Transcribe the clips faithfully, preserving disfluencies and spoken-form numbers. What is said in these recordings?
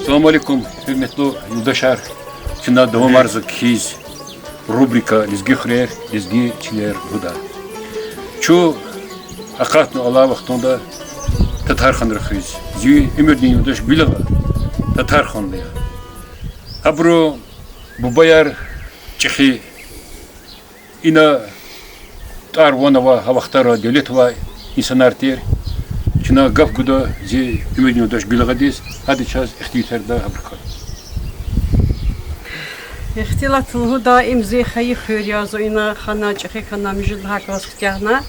Салам алейкум, гьуьрметлу юлдашар. Чна давамарзава кхьиз рубрика Лезги хуьрер, лезги чилер лугьудай. Чун акъатна алай вахтунда Татарханрин хуьруьз. Зи уьмуьрдин юлдаш Гуьлагъа Татарханди я. Абурун бубаяр чӀехи, ина тӀвар-ван авай, гьа вахтара девлет авай инсанар тир. Чна гаф гуда зи уьмуьрдин юлдаш Гуьлагъадиз, гьада чаз ихтилатар гуда гьабурукай. Ихтилат лугьудай, им зи хайи хуьр я, зун ина хьана, чӀехи хьана, муьжуьд лагьай класс куьтягьна.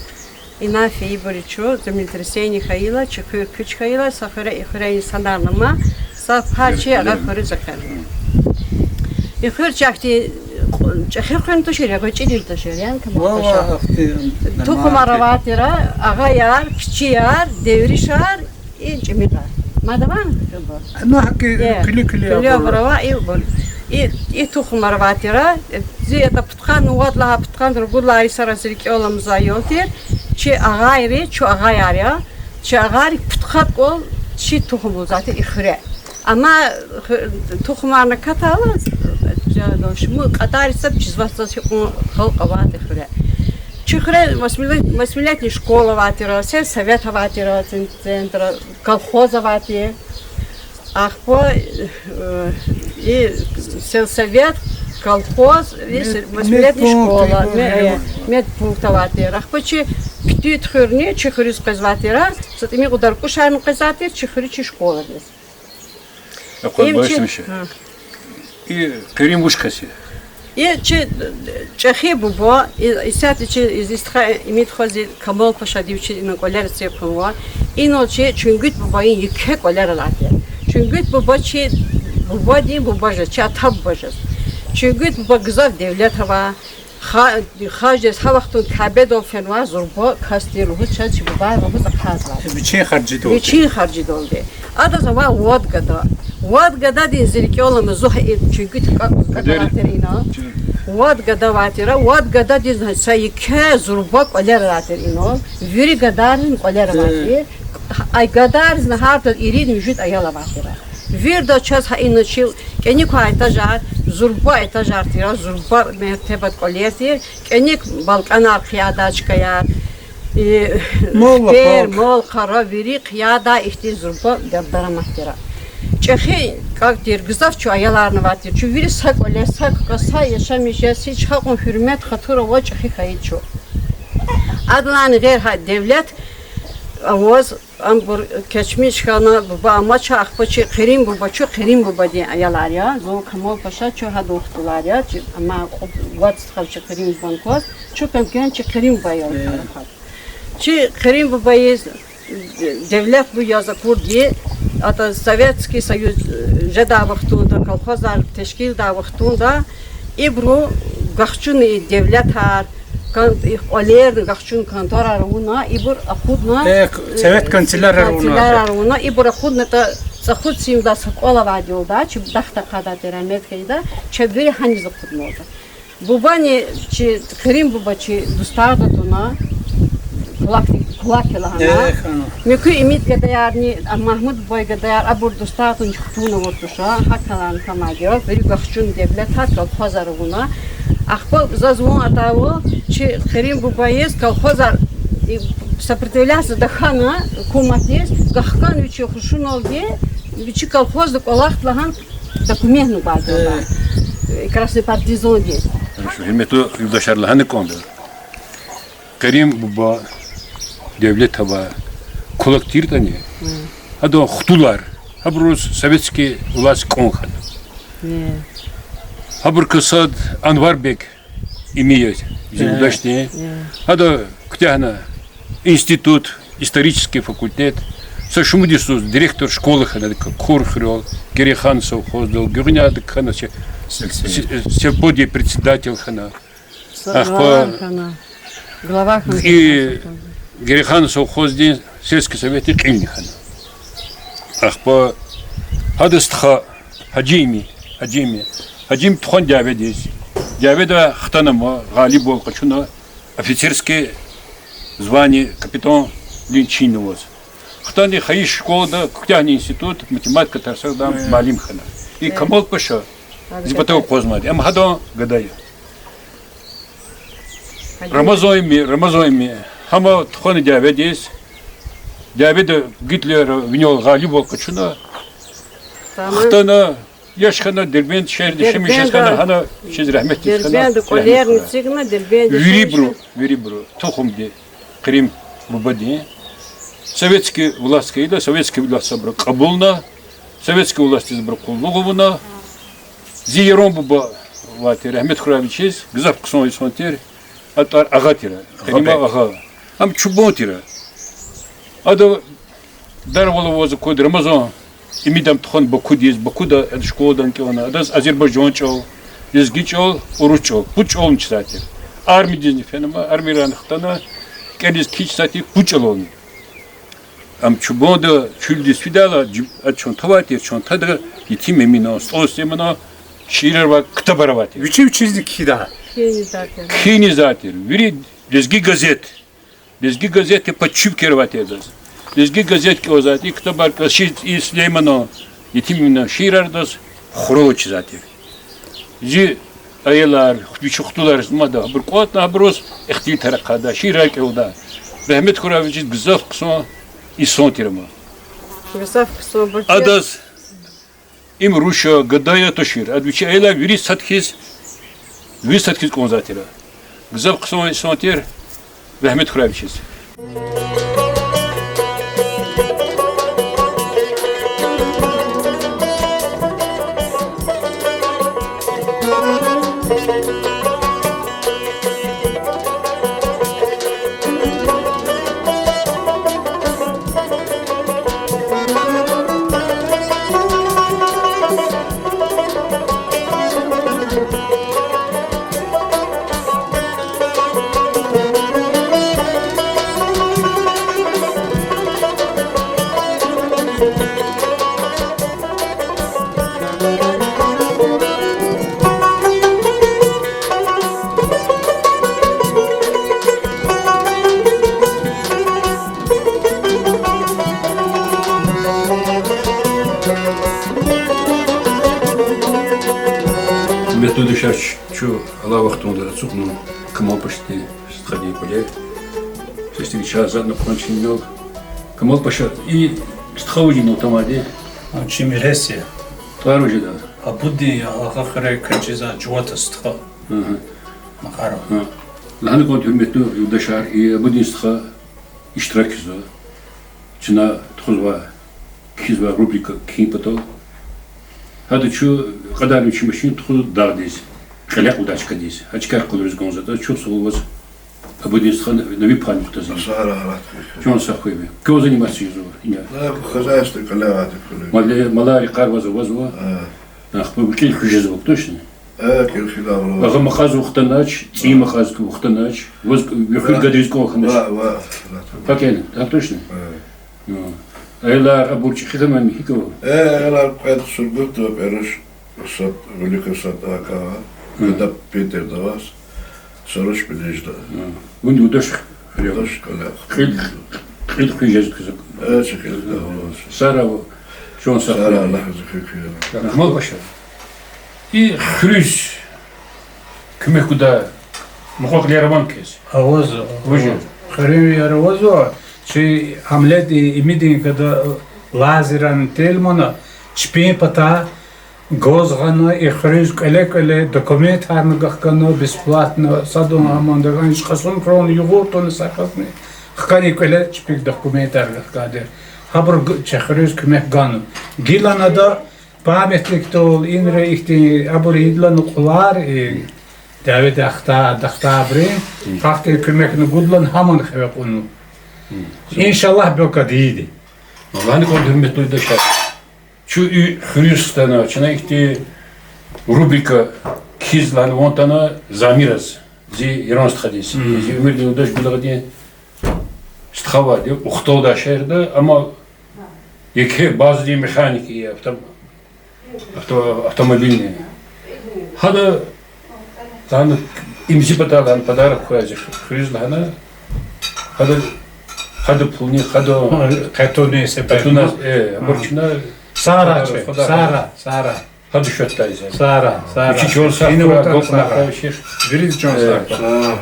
Ина фейибур я чун, землетрясение хьайила, чи хуьр куьч хьайила, са хуьре, и хуьре инсанар ама, са пай чи агъа хуьруьз экъечӀна. И хуьр чи ахьтин чӀехи хуьр туш, регъуьчӀидин туш, яни, Камал паша. Тухумар авай тир, агъаяр, кичияр, девришар, и чӀимикьар. Мад авани хуьр? Куьлуь-куьлуь абур ава, и, и тухумар авай тир. Зи ятӀа пудкъанни вад лагьай, пудкъанни ругуд лагьай йисара зи рикӀел аламзавай ял тир. Чи агъайри, чун агъаяр я, чи агъайри пудкъад кӀвал чи тухум лугьузвай тир и хуьре. Амма тухумарни акатайла, шумуд кьадар гьисаб чизвач заз, гьикьван халкь авай тир хуьре. Чи хуьре восьмилетний школа авай тир, сельсовет авай тир, центр, колхоз авай тир. Ахпа, э, и сельсовет, колхоз, и восьмилетний школа, медпункт авай тир. Ахпа чи Пятигорскийни чи хуьруьз къвезвай тир, са тӀимикьвадар кӀушарни къвезвай тир чи хуьруьз, чи школадиз. И къирим вуч кас я? И чи чӀехи буба, и, исятда чи, и стха, Имидхуьруьз Камал пашади вичи ина кӀвалера эциг хъувунва. Инал чи Чуьнгуьт бубайин еке кӀвалер алай тир. Чуьнгуьт буба чи бубадин буба жез, чи ата-буба жез. Чуьнгуьт буба гзаф девлет авай, ха-, хаждиз гьа вахтунда Кябедал фенвай зурба кас тир лугьуз чаз чи бубайри лугьуз ахъайзавай. Вичин харжидалди. Вичин харжидалди. Адаз авай вад гада. Вад гададин зи рикӀел алама, зун гьа и Чуьнгуьт кӀа-, кӀадарай тир ина. Вад гада авай тир, вад гададиз са еке зурба кӀвалер алай тир ина. Вири гадайризни кӀвалер авай тир. А гадайризни гьардаз ирид-муьжуьд аял авай тир. Виридаз чаз гьа ина чил кӀаник квай этажар, зурба этажар тир, зурба мертебада кӀвалер тир, кӀаник балкӀанар хъиядай чкаяр, хипер, мал-къара, вири хъиядай ихьтин зурба дарамат тир. ЧӀехи кӀвалер тир, гзаф чун аяларни авай тир, чун вири са кӀвале, са кӀвале, са яшамиш жез, гьич гьакьван гьуьрмет-хатур авай чӀехи хьайи чун. Адалайни гъейри гьа девлет аваз, абур кечмиш хьана, буба амач, ахпа чи Къирим буба, чун Къирим бубадин аялар я, зун Камал паша, чун гьадан вахтунилар я, чи, амма кьуд-вад стха чи Къирим бубани кваз, чун кӀан-кӀан чи Къирим бубадин аялар я. Чи Къирим бубайиз девлет буяз акурди, атӀа Советский Союз жедай вахтунда, колхозар тешкилдай вахтунда, ибуру гахчуна и девлетар, кан-, и кӀвалерни гахчуна конторар авуна, ибур акъудна, совет канцелярар авуна, ибур акъуднатӀа, цӀахуд симдай са кӀвал авайди я лугьуда, чи дахдай-къадай тир, Агьмед хьайида, чеб вири гьаниз акъуднавалда. Бубани чи, Къирим буба чи дустарда туна, Кулак, кулак лагьана. Э, хана. Муькуь Имид гадаярни, а, Магьмуд бубай гадаяр, абур дустар тун хтун авур туша, гьакӀ лагьана тамадио, вири гахчун девлет гьа колхозар авуна. Ахпа заз ван атайвал, чи Керим бубайиз колхозар, и, сопротивляться тахьана гьукуматдиз, гахкан вичи хушуналди, вичи колхозда кӀвалахда лагьана документни база ала. Э. Красный партизандин. Гьуьрметлу юлдашар, лагьана кӀанда. Керим буба, Девлет авай, кулак тиртӀани, гьадан хтулар, гьабуруз советский власть кӀан хьана. Гьабурукай сад Анварбек Имиев, зи юлдашди. Гьада куьтягьна институт, исторический факультет. Са шумуд йисуз директор школы хьана, Курхуьрел, Герейхан совхоздал, гуьгъуьнайдак хьана, се-, се-, сельподин председатель хьана. Ахпа глава хьана, глава хьана, и Герейхан совхоздин сельский советдин кьилни хьана. Ахпа гьадан стха Гьажими, Гьажими, Гьажими тухвана дяведиз. Дяведа хтана ма, гъалибвал къачуна, офицерский звание, капитандин чин аваз. Хтана хайи школада, куьтягьна институт, математика тарсардай муаллим хьана. И Камал-Паша зи патав акъвазмайди, ам гьадан гада я. Рамазан ими, Рамазан ими, гьам тухвана дяведиз, дяведа Гитлер винел гъалибвал къачуна, хтана, яш хьана, Дербент шегьерда яшамиш жез хьана, гьана вичиз рагьметдиз хьана, рагьметдиз хьана. Вирибуру, вирибуру тухумди, Керим бубадин. Советский власть хьайила, советский власть абуру кьабулна, советский властдиз абуру къуллугъ авуна. Зи Яран буба авай тир, рагьмет хьурай вичиз, гзаф хъсан инсан тир, а тӀвар Агъа тир, Керима Агъа. Ам чубан тир. Ада дарвал аваз акуд, Рамазан имидам тухвана Бакудиз, Бакуда ада школадан кӀелна, адаз азербайжан чӀал, лезги чӀал, урус чӀал, пуд чӀални чизвай тир. Армиядизни фена ма, армиярни хтана, кӀелиз кхьиз чизвай тир пуд чӀалални. Ам чубанда чуьлдиз фидайла, жи-, а чанта авай тир, чантада Етим Эминан, СтӀал Сулейманан шиирар ва ктабар авай тир. Вичи-вичизни кхьида? Кхьизвай тир. Вири Лезги газет. Лезги газетдин подшивкаяр авай тир адаз. Лезги газет кӀелзавай тир, и ктабар кӀелзавай тир, и Сулейманан, Етим Эминан шиирар адаз хуралай чизвай тир. Зи аялар, вичин хтулар мад, гьабур кӀватӀна, гьабуруз ихтилатар ахъайдай, шиирар кӀелдай. Рагьмет хьурай вичиз, гзаф хъсан инсан тир ам. Гзаф хъсан бур тир. Адаз им руш я, гада я тушир. Ада вичин аялар вири сад хьиз, вири сад хьиз кӀанзавай тир. Гзаф хъсан инсан тир, рагьмет хьурай вичиз. Гьуьрметлу юлдашар, чун алай вахтунда ацукьнава Камал-Пашадин стхадин кӀвале. Сестри чаз затӀна кьван чинал. Камал-Паша, и стха вуж я, ина тамади? А, чи мирес я. ТӀвар вуж ятӀа? Абуддин я, Агъа хуьряй квез чизвай жуватуз стха. Макьаров. Лагьана кӀанда, гьуьрметлу юлдашар, и Абуддин стха иштиракзава чна тухузвай, кхьизвай рубрика кхьин патал. Гьада чун кьадарна чи машин тухузва дагъдиз, кьиле кьудай чкадиз. А чкаяр къалуриз кӀанзаватӀа, чухсагъул ваз, Абуддин стха, Нави пай нукътазни. Чан сагъ хьуй ви. Квез заниматься жезва ина? Хозяйство кӀвале авайди хьуй. Мале, малар йикъар ваз авазва. Ахпа кӀел хуьз жезва, точно? Агъа макьаз вахтанач, цӀийи макьаз вахтанач, ваз ви хуьр гадариз кӀан хьанач. Пакена, так точно? Аялар, абур чӀехи тамам гьикӀ ава? Аялар кьвед Сургутда ава, пӀеруш сад, великий сад акава, гада Питерда аваз, саруш Белижда. Вун юлдаш Кьил, кьил хуьз жез куьз. Э, чи кьил хуьз. Сагърай, чан сагърай. Сагърай, Аллагь рази хьуй куьн. Камал паша. И хуьруьз куьмек гудай мукьва-кьилияр авани квез? Авазва. Вуж я? Хуьруьнвияр авазва, чи Амлет и Имидин када лазерни тел мана, чпин патай газ гъана, и хуьруьз кӀвале-кӀвале документарни гахкана, бесплатно, садан аманда гъана, кьасум крон югъур тавуна са касни, хкани кӀвале чпик документар гахкайди. Гьабуру г-, чи хуьруьз куьмек гана. Гилани ада памятникдал, инра ихьтин, абур ийидалани кьулар, и, дяведа ахта, дахта абурун, гьахьтин куьмекни гудалани гьамани хиве кьуна. Иншаллагь, белки ийида. Аллагьни кӀанда, гьуьрметлу юлдашар. Чун и хуьруьз хтана, чна ихьтин рубрика кхьиз лагьана ван атана Замираз, зи Иран стхадиз, зи уьмуьрдин юлдаш, Гуьлагъадин стха авайди, Ухталдай шегьерда, амма еке базадин механик я, авто-, авто-, автомобильный. Гьада лагьана, им зи патай лагьана подарок квай зи хуьруьз лагьана. Гьада, гьада пулни, гьада къе туна себеб, къе туна, э, абур чна сагърай, сагърай, сагърай. Гьада шатдайза. Сагърай, сагърай. Вичи чан сагъ хьурай, вириз чан сагъ хьурай.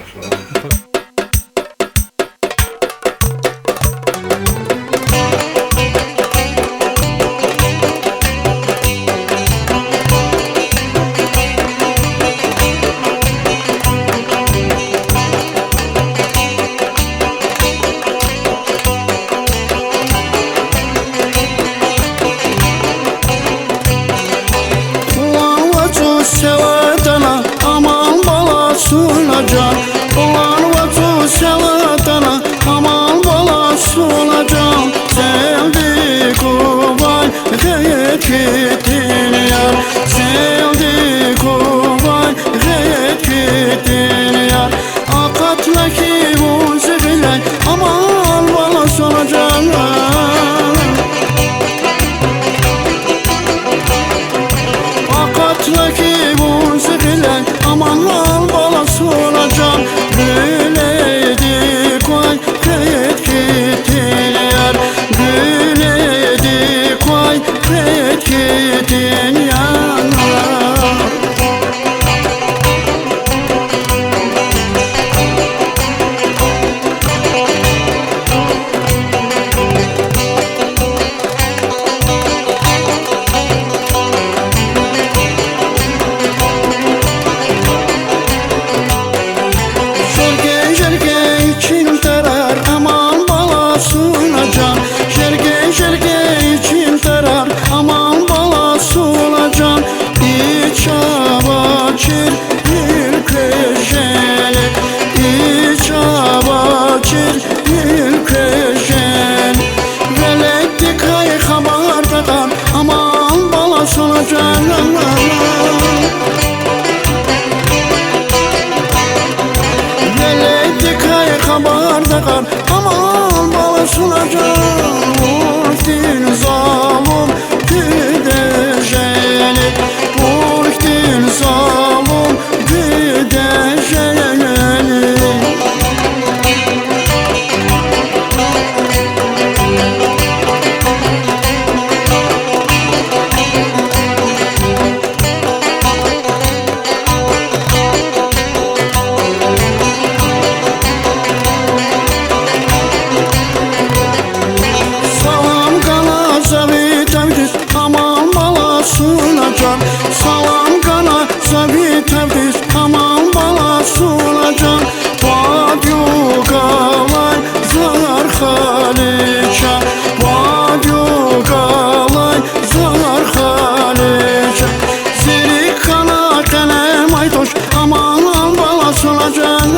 Кьулан вацӀуз сел атана, аман баласуна жан. Кьулан вацӀуз сел атана, аман баласуна жан. Селди кувай гъед хьтин яр, селди кувай гъед хьтин яр. Акъатна хьи вун зи гъиляй, аман баласуна жан. Акъатна хьи вун зи гъиляй, аман баласуна жан. Гуьледик квай гъед хьтин яр, гуьледик квай гъед хьтин яр. Жерге, жерге ичин тарар, аман баласуна жан. Жерге, жерге ичин тарар, аман баласуна жан. И чавай чирвил квез жени, и чавай чирвил квез жени. Веледдикай хабар такьан, аман баласуна жан. Веледдикай хабар такьан, аман баласуна жан. Вун хьтин залум гуьде жени, вун хьтин залум гуьде жени. Салам гана за ви тавдиз, аман баласуна жан. Салам гана за ви тавдиз, аман баласуна жан. Вад югъ алай зар халича, вад югъ алай зар халича. Зи рикӀ хьана къелемай туш, аман баласуна жан.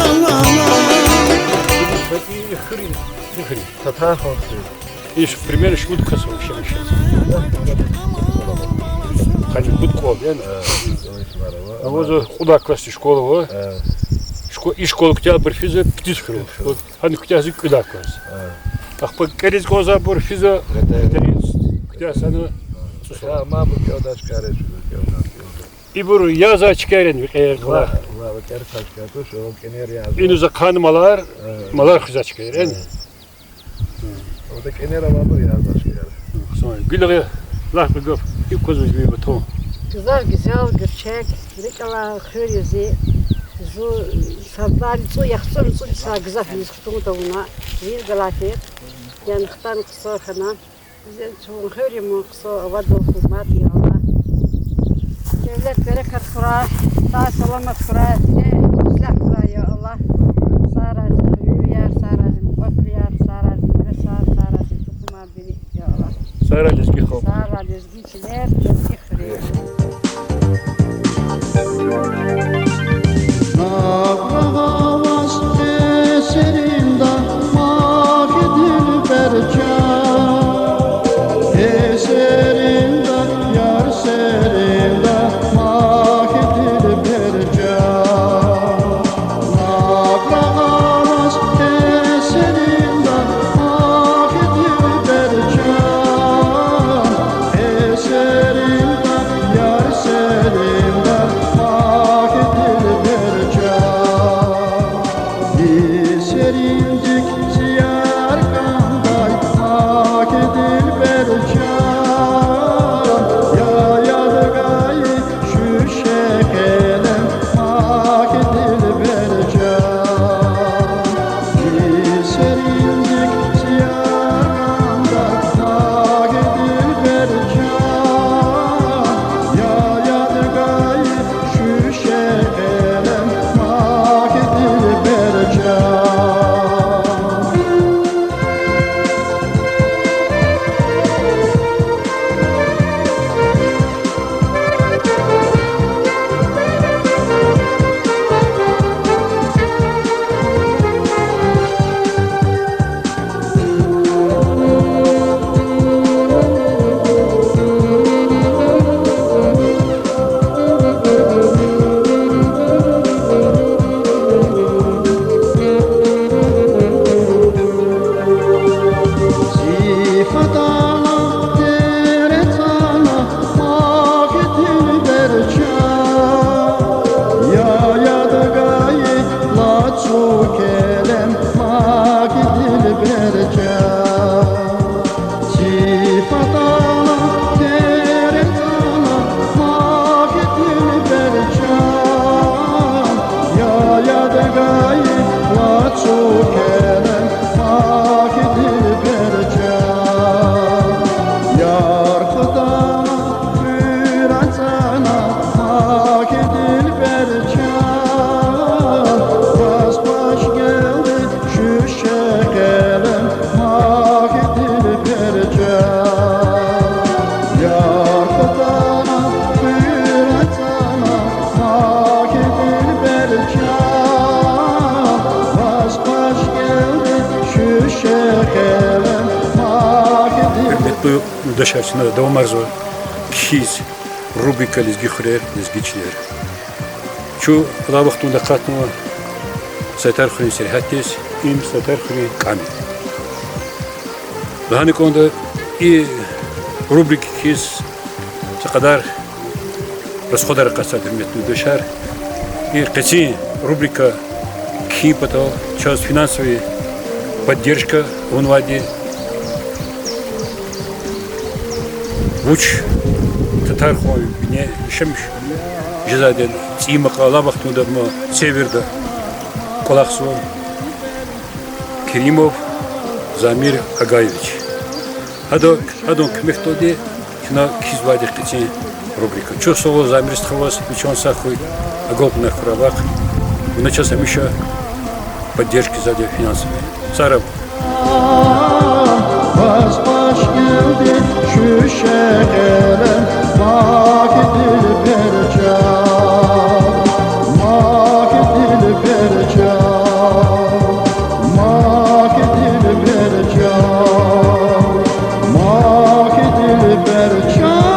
Татар халкь. Иш примерно шумуд кас вообще мешаз. Къанни пуд кӀвал я. Авазва кьуд классдин школа ава. Шко-, и школа куьтягьбур физва пудкъанни хуьруьз. Вот, гьана куьтягьзава кьуд класс. Ахпа кӀелиз кӀанзавайбур физва, куьтягьзава цӀусад. Ибур язавай чкайрин векьер кьула. Ава кӀер кваз кӀер туш, ава кӀенер яз. Ина за хъан малар, э, малар хуьзвач кӀер, э? Э. Ава кӀенер авайбур яз ашкер. Хъсан. Гуьлгъи, лагь кьве гаф, икӀ кваз виз ви батон. Гзаф гуьзел гуьрчег, рикӀ алай хуьр я зи, зун садбар цӀу яхцӀур цӀуд йисан гзаф ийиз хтун тавуна, вил галай тир, яни хтана хъсан хьана. Зи чун хуьр я, ман хъсан авадал хьурмат, я Аллагь. Девлет берекат хьурай, сагъ саламат хьурай, диде ислягь хьурай, я Аллагь. Сагърай зи хуьруьнвияр, сагърай зи мукьва-кьилияр, сагърай зи нересар, сагърай зи тукӀумар, вири, я Аллагь. Сагърай лезги халкь. Сагърай лезги чилер, лезги хуьруьнвияр. Нагъв аваз эсеринда, магь дилбер чан, эсеринда, яр серинда, магь дилбер чан. Нагъв аваз эсеринда, магь дилбер чан, эсеринда, яр серинда, магь дилбер чан. Зи сериндик сияр кӀандай, магь дилбер чан, я ядгай шуьше къелем, магь дилбер чан. Зи сериндик сияр кӀандай, магь дилбер чан, я ядгай шуьше къелем, магь дилбер чан. Зи фадана, терезана, магь дилбер чан, я ядгай лацу келем, магь дилбер чан. Зи фадана, терезана, магь дилбер чан, я ядгай лацу келем, магь дилбер чан. Яр хтана, хуьр ацана, магь дилбер чан, баз-баш гелди шуьше къелем, магь дилбер чан. Яр хтана, хуьр ацана, магь дилбер чан, баз-баш гелди шуьше къелем, магь дилбер. Гьуьрметлу юлдашар, чна давамарзава кхьиз рубрика Лезги хуьрер, лезги чилер. Чун алай вахтунда акъатнава Сайтар хуьруьн сергьятдиз, им Сайтар хуьруьн кӀам я. Лагьана кӀанда, и рубрика кхьиз са кьадар расходар акъатзавайди, гьуьрметлу юлдашар. И къенин рубрика кхьин патал чаз финансовый поддержка авунвайди я. Вуч Сайтар хуьруьн бине яшамиш жезвайди я, цӀийи макьа, алай вахтунда ма Северда кӀвалахзава Керимов Замир Агаевич. Гьада, гьадан куьмекдалди чна кхьизвайди къенин рубрика. Чухсагъул Замир стхаваз, вичивай сагъ хьуй, агалкьунар хьурай вахъ. Вуна чаз гьамиша поддержка ийизвайди я финансовый. Сагърай. Баз-баш гелди шуьше къелем, магь дилбер чан, магь дилбер чан, магь дилбер чан, магь дилбер чан.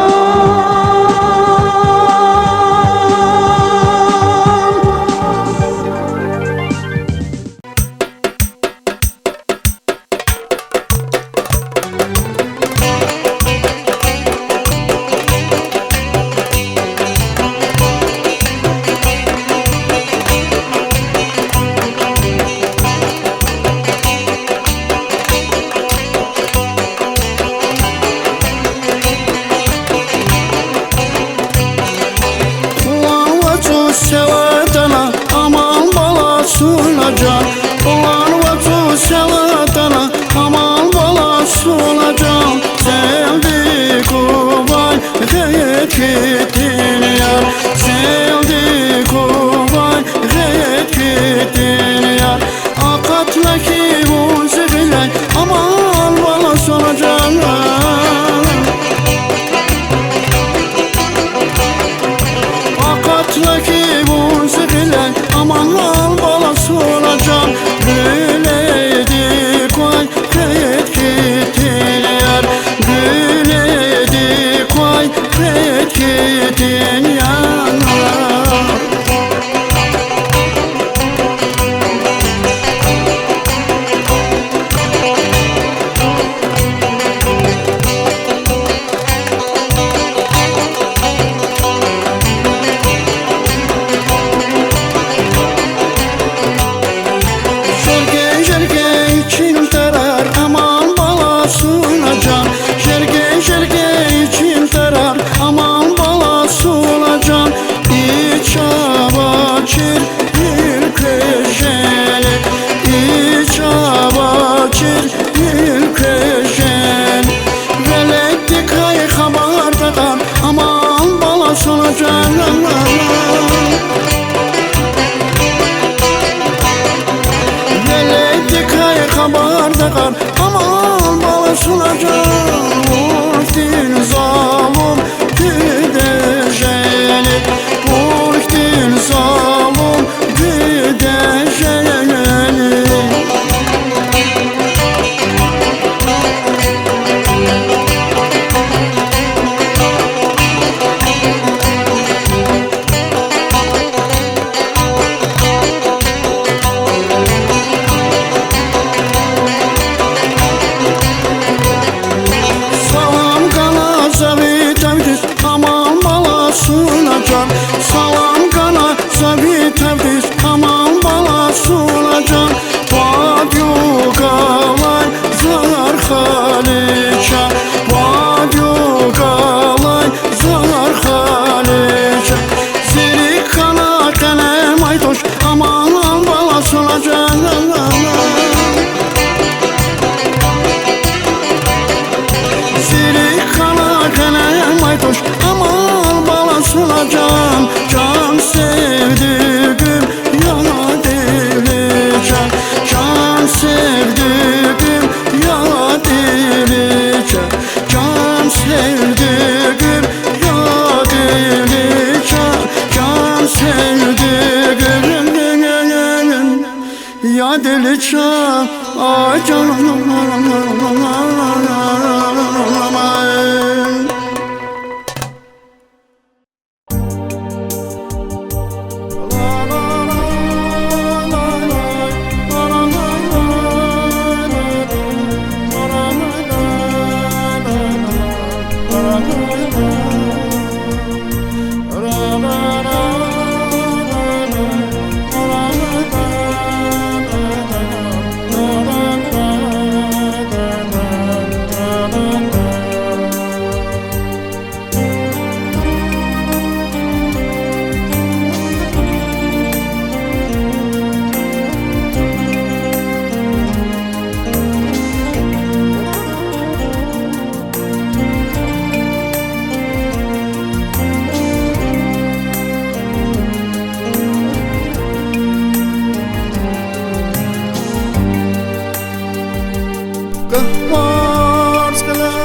Гагь парз гъиле,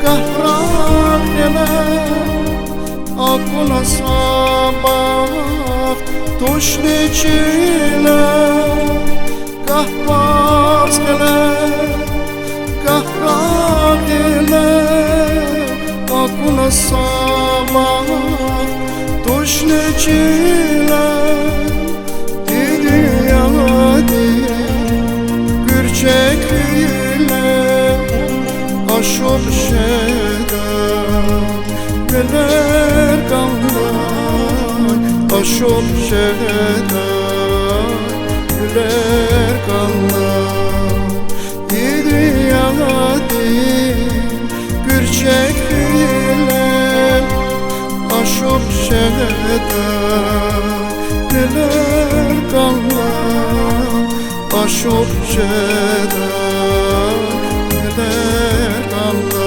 гагь рагъ гъиле, акуна са бахт тушни чиле. Гагь парз гъиле, гагь рагъ гъиле, акуна са бахт тушни чиле. И дуьньядин гуьрчег хьуйлер ашукь жеда, гуьлер кӀандай ашукь жеда, гуьлер кӀандай. И дуьньядин гуьрчег хьуйлер ашукь жеда, гуьлер кӀандай ашукь жеда, гуьлер кӀандай.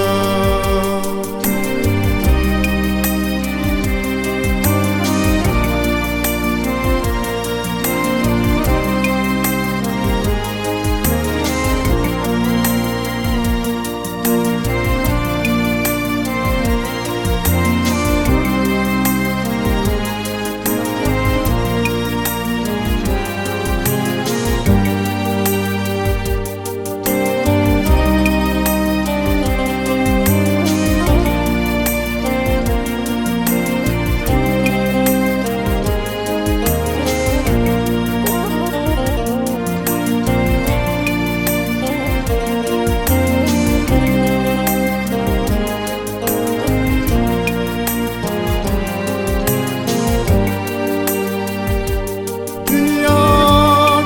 Дуьнья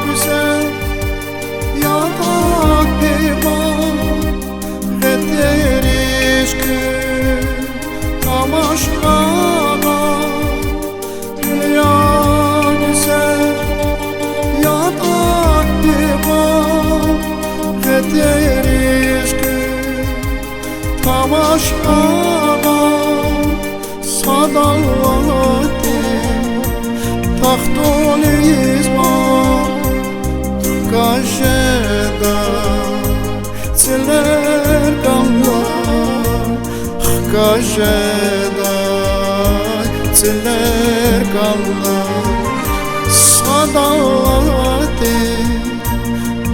гуьзел, ятӀа диван, гъетериз куьн тамашагъа. Дуьнья гуьзел, ятӀа диван, гъетериз куьн тамашагъа. Сад Аллагьди тахтуниз ма хкаж жеда, цӀилер кӀандай хкаж жеда, цӀилер кӀандай. Сад Аллагьди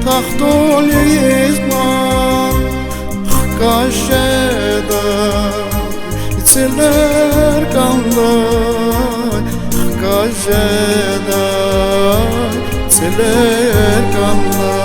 тахтуниз ма хкаж жеда, цӀилер кӀандай хкаж жеда, цӀилер кӀандай.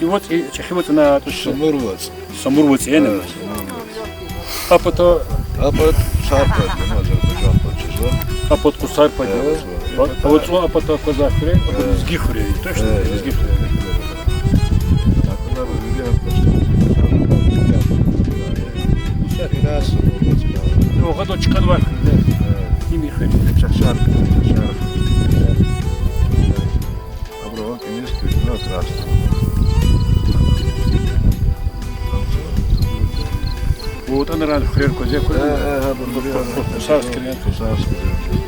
ВацӀ, и чӀехи вацӀ ана тушни? Самур вацӀ. Самур вацӀ яни? Э, Самур вацӀ. А пата? А пата Кусар пад я, ну, Азербайжан пад чизва. А пата Кусар пад я? Э, Кусар. А вацӀ а пата кваз хуьре, а пата Э. Лезги хуьре, точно? Э, Лезги хуьре. Э, э. Ну, гьада чкадвай хуьре. Э. Им хуьре. Чахчар, Чахчар. Абуру ван кӀаник куьтуьна трасса. Ватанран хуьрер кваз я хуьре. Э, э, э, абур Кусарский район. Кусарский район.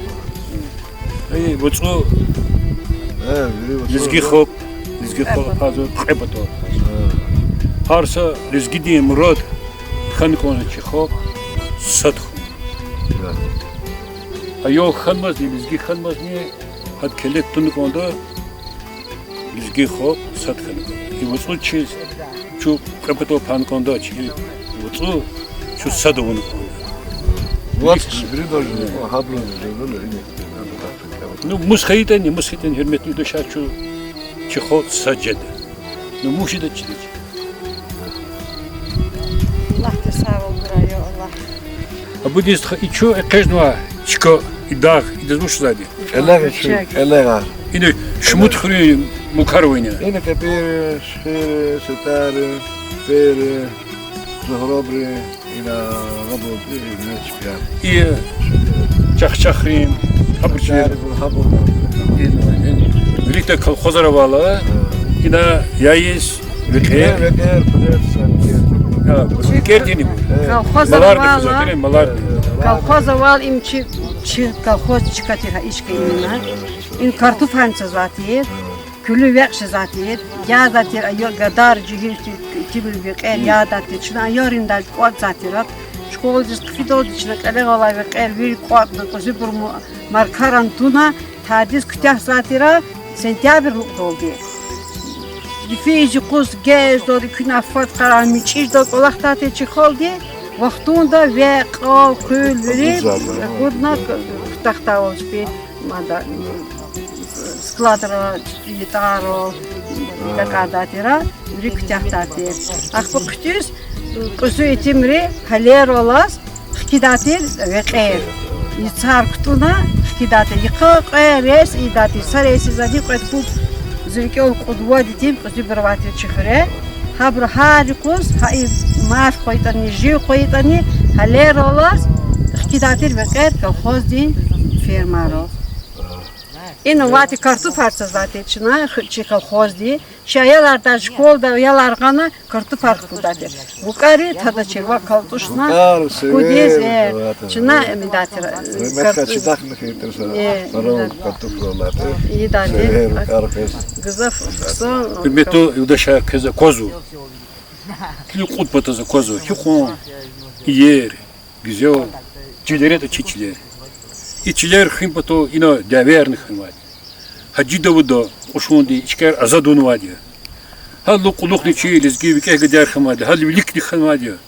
Эй, вацӀу. Э, вири вацӀу. Лезги халкь, лезги халкь пазва кьве патал. Э. Гьар са лезгидин мурад хьана кӀанзава чи халкь сад хьун. Да. Аял хьанмазни, лезги хьанмазни, гьада келле туна кӀанда, лезги халкь сад хьана кӀанда. И вацӀу чиз, чун кьве патал хьана кӀанда, чи вацӀу чун сад авуна кӀанда. ВацӀ вири даже, гьабуру даже, ну, мус хьайитӀани, мус хьайитӀани, гьуьрметлу юлдашар, чун, чи халкь сад жеда. Ну, мус жеда чидач. Аллагьди сагъвал гурай, я Аллагь. Абудиз хьи, и чун экъечӀнава чка, и дагъ, идаз вуч лугьуда? КӀелегъ и чун, КӀелегъар. Ина шумуд хуьруьн мулкар авайни? Ина Кепири, Шихири, Сетари, Пери, Зугьрабри, ина Гъабулди, ина Чпяр. И Чахчахри, гьабур чи. Гьабур. Ина, ина. Виликдай колхозар авайла, ина яйиз, векьер. Векьер, векьер, векьер. Гьа, векьер тини. Колхозар авайла, малар. Колхоз авайла им чи, чи колхоз чка тир гьа ишка имна. Им картуф гьана цазвай тир. Куьлуь векь жезвай тир, ядай тир, ая гадар, жегьил тир, итимри векьер ядай тир. Чна аярриндай кӀватӀзавай тир. Школадиз хъфидалди чна КӀелегъалай векьер вири кӀватӀна, кьуьзуьбуру м-, маркаран туна, тадиз куьтягьзавай тир сентябрь лукӀдалди. Йифиз-юкъуз геждалди, куьне фад къарагъна мичӀи жедалди кӀвалахдай тир чи халкьди, вахтунда векь, кьал, къуьл вири агудна, к-, кутахтайвал чпи мада, складра, ятӀарал, такьадай тир, вири куьтягьдай тир. Ахпа хъуьтӀуьз кьуьзуь итимри гьалерал алаз хкидай тир векьер. Яцар кутӀунна хкидай тир. Йикъа кьве рейс ийидай тир, са рейсдани кьвед-пуд, зи рикӀел кьуд-вад итим кьуьзуьбур авай тир чи хуьре. Гьабуру гьар юкъуз, гьа и марф хьайитӀани, жив хьайитӀани, гьалерал алаз хкидай тир векьер колхоздин фермайрал. Ина авай тир картуфар цазвай тир чна, ху-, чи колхозди. Чи аялар даже школада аялар гъана картуфар хкуддай тир. БукӀари тадачир ва калтӀушна хкудиз, э, чна эмидай тир, э, картуф. Ийидай тир. Гзаф хъсан. Гьуьрметлу юлдашар, квез аквазва. Килиг, кьуд патаз аквазва. Гьикьван иер, гуьзел чилер ятӀа чи чилер. И чилер хуьн патал ина дявеярни хьанвайди я. Гьажи Давуда кьушунди и чкаяр азад авунвайди я. Гьадалай кьулухъни чи лезги викӀегь гадаяр хьанвайди я, гьадалай виликни хьанвайди я.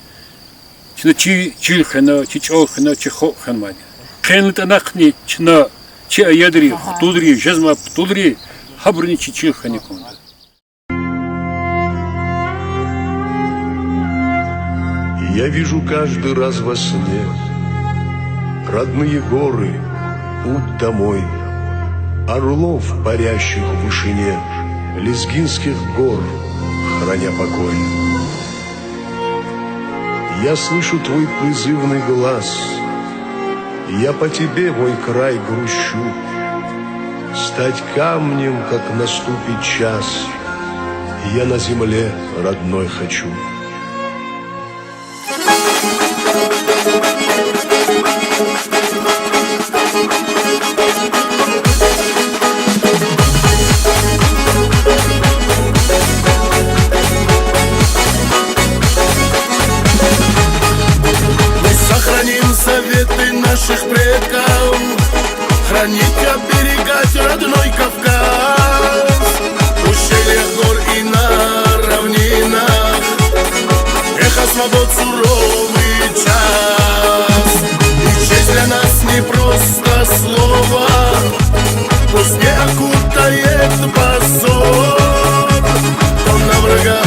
Чна чи чил хвена, чи чӀал хвена, чи халкь хвенвайди я. Хъел атӀана хьи чна чи аялри, хтулри, жезмай птулри, гьабурни чи чил хвена кӀанда. Я вижу каждый раз во сне родные горы, путь домой, орлов, парящих в вышине, лезгинских гор, храня покой. Я слышу твой призывный глас, я по тебе, мой край, грущу. Стать камнем, как наступит час, я на земле родной хочу. Пусть сохраним заветы наших предков, хранить, оберегать родной Кавказ. В ущельях гор и на равнинах эхо свобод суровый час. И честь для нас не просто слово, пусть не окутает позор. Кто на врага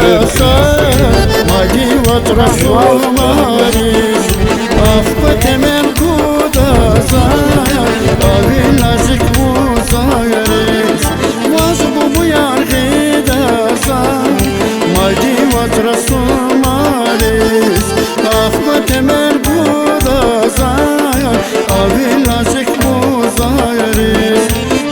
Са, мадни вацра сумариз, ахпа темел куда за, а ви назик вузариз, ваз бубуяр гъида за, мадни вацра сумариз, ахпа темел куда за, а ви назик вузариз.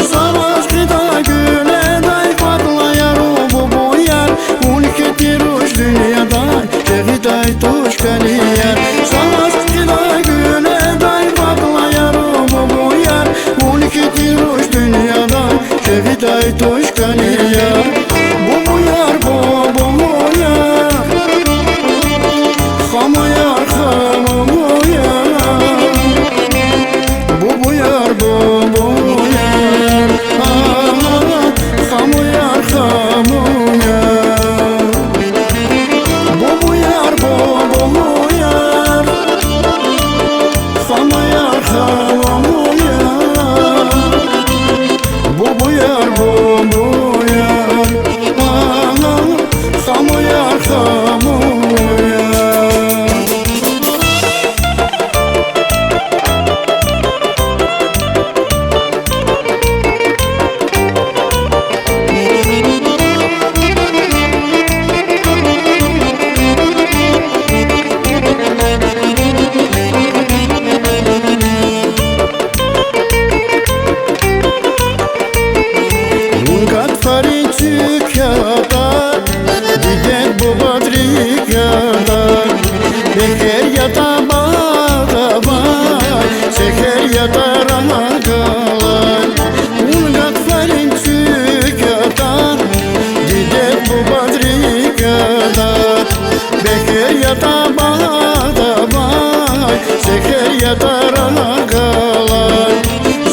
Са ваз гъида гуьледай патлаяр, бубуяр, вун хьтин руш дуьньяда жагъидай туш кӀанияр. Са ваз гъида гуьледай патлаяр, бубуяр, вун хьтин руш дуьньяда жагъидай туш кӀанияр. Бубуяр, бубуяр, хамуяр, хамуяр. Бубуяр, бубуяр, а, хамуяр, хамуяр. Бубуяр, бубуяр, хамуяр, хамуяр. Бубуяр, бубуяр, а, хамуяр, хамуяр. Вун гатфарин цуьк ятӀа, дидед-бубад рикӀ ятӀа, бегьер ятӀа багъда авай, сегьер ятӀа рагъ галай. Вун гатфарин цуьк ятӀа, дидед-бубад рикӀ ятӀа, бегьер ятӀа багъда авай, сегьер ятӀа рагъ галай.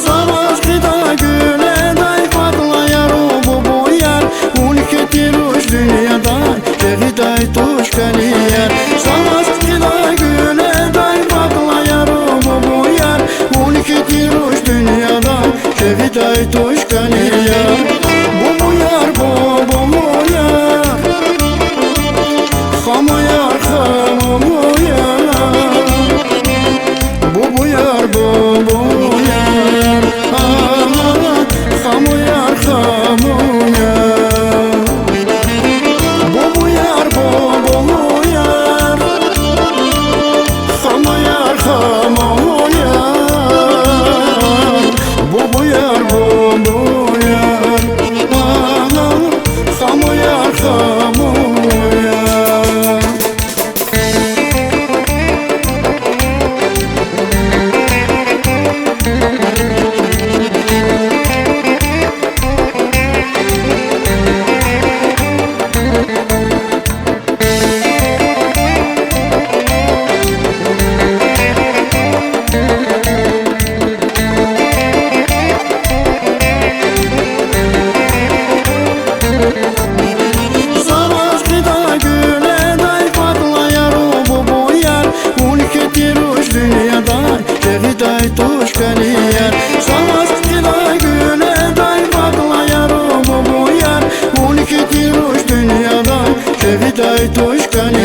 Са ваз гъида гуьледай патлаяр, бубуяр, вун хьтин руш дуьньяда жагъидай туш кӀанияр. Са ваз гъида гуьледай патлаяр, бубуяр, вун хьтин руш дуьньяда жагъидай туш кӀанияр. Бубуяр, бубуяр, хамуяр, хамуяр. Бубуяр, бубуяр, а, хамуяр, хамуяр. Бубуяр, бубуяр, хамуяр, хамуяр. Бубуяр, бубуяр, а, хамуяр, хамуяр. Са ваз гъида гуьледай патлаяр, бубуяр, вун хьтин руш дуьньяда жагъидай туш кӀанияр. Са ваз гъида гуьледай патлаяр, бубуяр, вун хьтин руш дуьньяда жагъидай туш кӀанияр.